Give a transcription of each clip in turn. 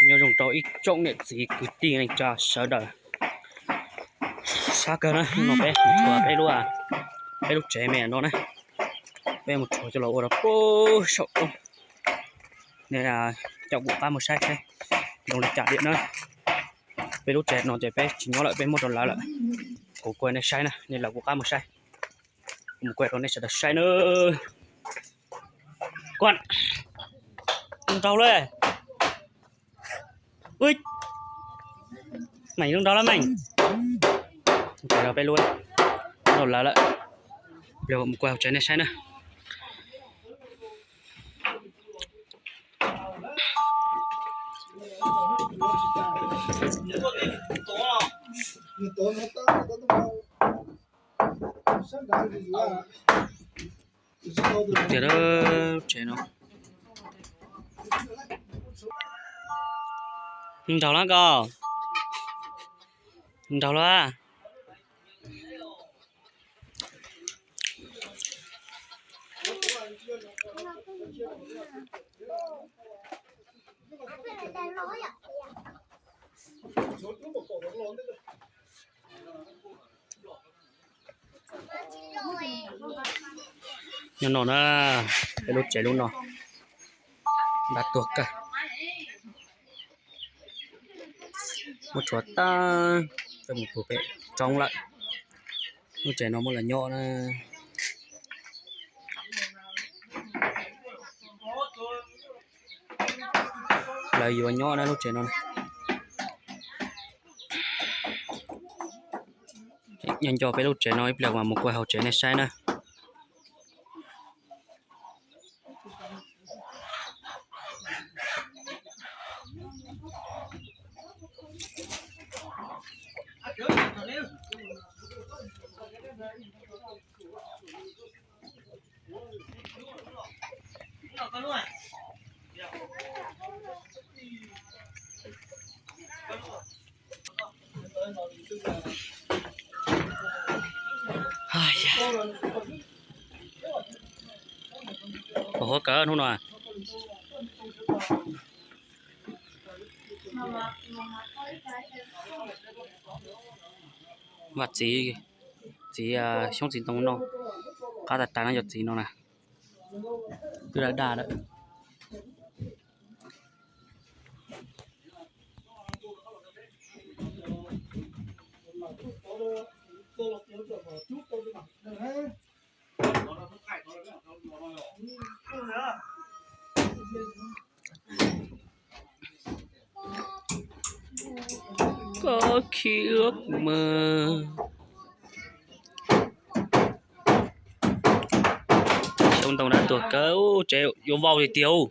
Nyob zoo rau ib tsoom niam txiv kwv tij neej tsa sawv daws. Sab kawg na, no peb mus tshuav peb lub, peb lub tsev me no na. Peb mus tshuav coj los ua rau pem saum roob. Nej caum kuv qab mus saib saib zoo li cas tiam na. Peb lub tsev no ces peb tsis nyob lawm, peb muab rau lawv lawm. Kuv kuaj nej saib na, nej lawv kuv qab mus saib. Kuv mus kuaj rau nej sawv daws saib na. Kuaj, nraug lawm. Meem, lub nraug lawm Meem. Peb lub, lawv lawm. Mus kuaj hauv tsev nej saib na. Tias lub tsev no. Nraug lawm koj. Nraug lawm. Nyob no na, peb lub tsev lub no, dab tuag kawg. Muab tshuav tag, coj mus pem roob lawm. Lub tsev no muab lawv nyob na. Lawv yuav nyob na lub tsev no. Nyob nco peb lub tsev no ib pliag mas mus kuaj hauv tsev nej saib na. Huab kawg hnub no. Vaj txiv, txiv xyoob txiv ntoo no, qab tas tas no yog txiv no na. Twb daj daj lawm. Koj khi ước mơ. Xyoob ntoo dab tuag kawg, tsev yuav vau tiag tiag.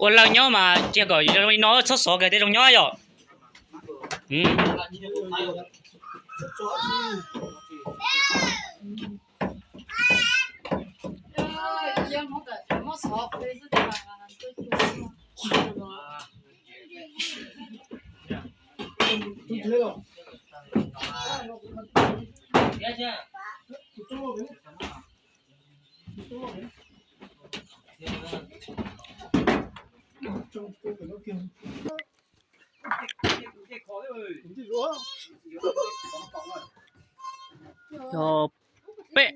Ua lawv nyob mas cia kom zoo li no txhob xov kawg tej zoo nyob yom. Yog peb.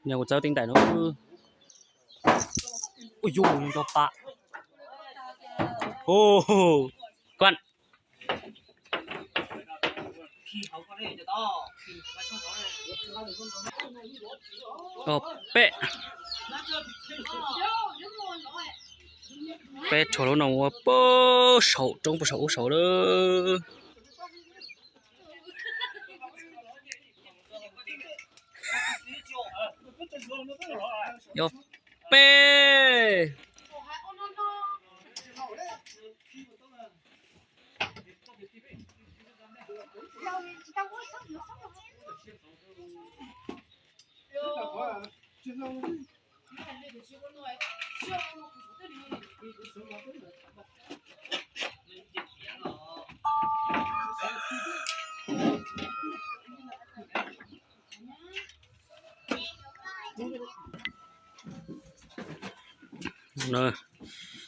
Nyob kuv txawb tib ntais no. Ui yus, nco pam. Kuaj. Ob peb. Peb rhuav lub no ua puag saum roob puag saum ub saud lawm. Yog peb.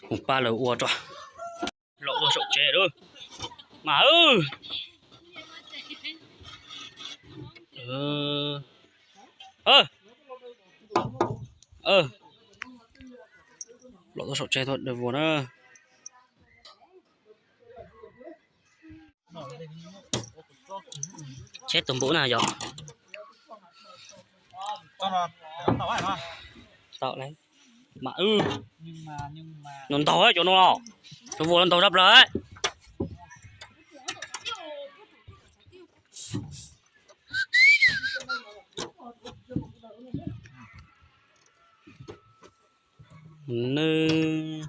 Mus pab lawv ua tso. Los ua saum tsev lawm mas. Los ua saum tsev tuaj de vuas na. Cheb tus npum na yog. Tau, mas wb ntaug cov no, cov vuas no ntaug tshaj plaws. Nws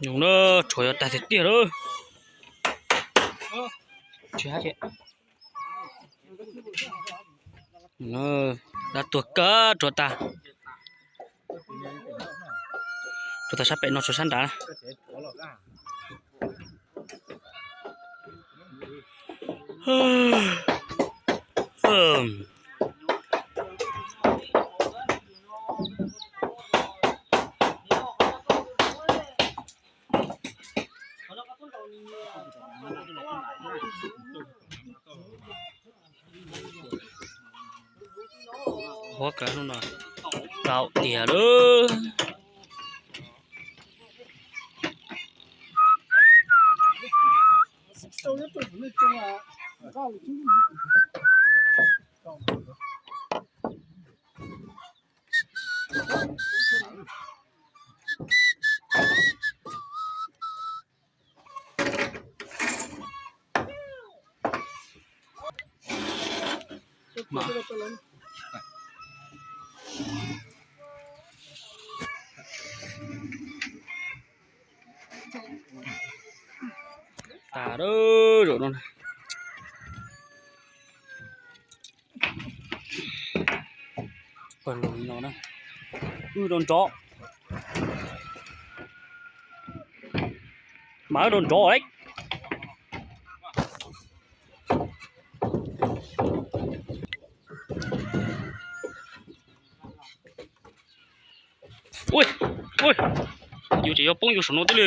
Nws na, tshuav yuav tag tiag tiag lawm. Dab tuag kawg, tshuav tag. Tshuav tag sab pem no, tshuav sab nrad. Huab kav hnub no tau tiag lawm. Tas lawm zaum no. Pawg lug li no na. Wb rau nrov. Mas wb rau nrov lawm. Ui, ui, yus tseem yuav poob yus saum no twb li.